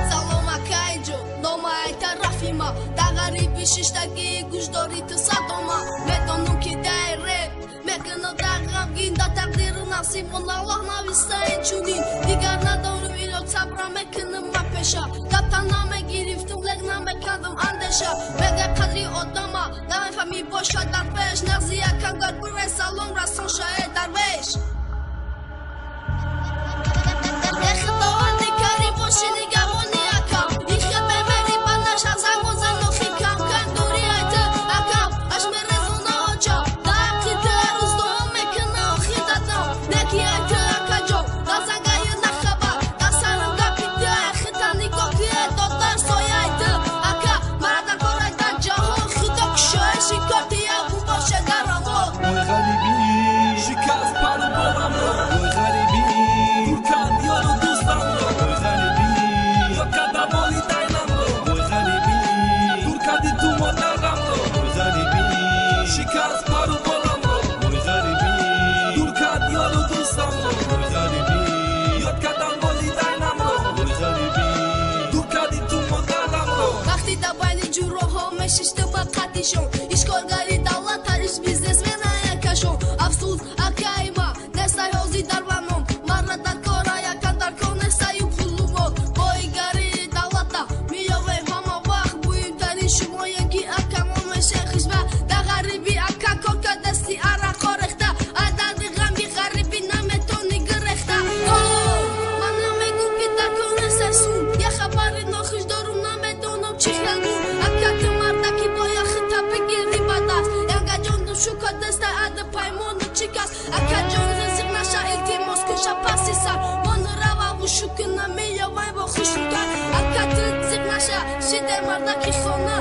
Салом акайҷо, нома ай тарафи ма, дар ғариби шиштагӣ гӯшдори ту садома. Медонам ки дай реп мекунам дар ғамгин, дар тақдиру насибон Аллоҳ нависта инчунин. Дигар надорам илоҷ, сабра мекунам ма пеша. Гапта намегирифтум, лек намекардам андеша. Мега қадри одама намефаҳмӣ бошад дар пеш. Нағзи якам гар бирай салом расон шае дарвеш. Худованди карим боши нигаҳбони акам, ихел бемери ба наша зангу занохи кам кам дури ай ту акам, аш мерезона оча. Дар ҳаққи ту ҳаррӯз дуо мекунам охир дадам. Неки ай ту акаҷон, дар зангаю нахабар, дар сарам гапи ту ай хита нигоҳ ки ай додар сояи ту ака. Мара дар корай дар ҷаҳон худо кушоя шикорти ягу боша дар амон. Ой ғарибӣ, шикаст пару боламро. Ой ғарибӣ, дур кард ёру дӯстамро. Ой ғарибӣ, ёд карда волидайнамро. Ой ғарибӣ, дур карди ту модарамро. Ой ғарибӣ, шикаст пару боламро. Ой ғарибӣ, дур кард ёру дӯстамро. Ой ғарибӣ, ёд кардам волидайнамро. Ой ғарибӣ, дур карди ту модарамро. Вақти дар байни ҷурроҳҳо мешишту ба қаддишон, ишкоргари давлат тариш бизнесмена якашон. Афсӯс, акаи ма нестай ҳозир дар ваном, мара дар кора якан дар кор нестаю пулумон. Боигарии давлата меёвем ҳама вақт, муҳимтарин шумоем ки акамон мешем хизмат. Дар ғарибӣ ака кор кардасти арақо рехта, ай дарди ғами ғарибӣ наметонӣ гирехта. Ман намегӯм ки дар кор нестай сум, як хабари нохуш дорум, намедонам чӣ хел гум. Ака ту мардаки бояд хита бигирӣ ба даст, янгаҷон шука дастай ади паймону чӣ кас. Акаҷон ризиқ наша, илтимос куша паси сар, мону рававу шукуна меёвай бо хушрӯтар. Ака ту зиқ наша, шиде мардаки хона,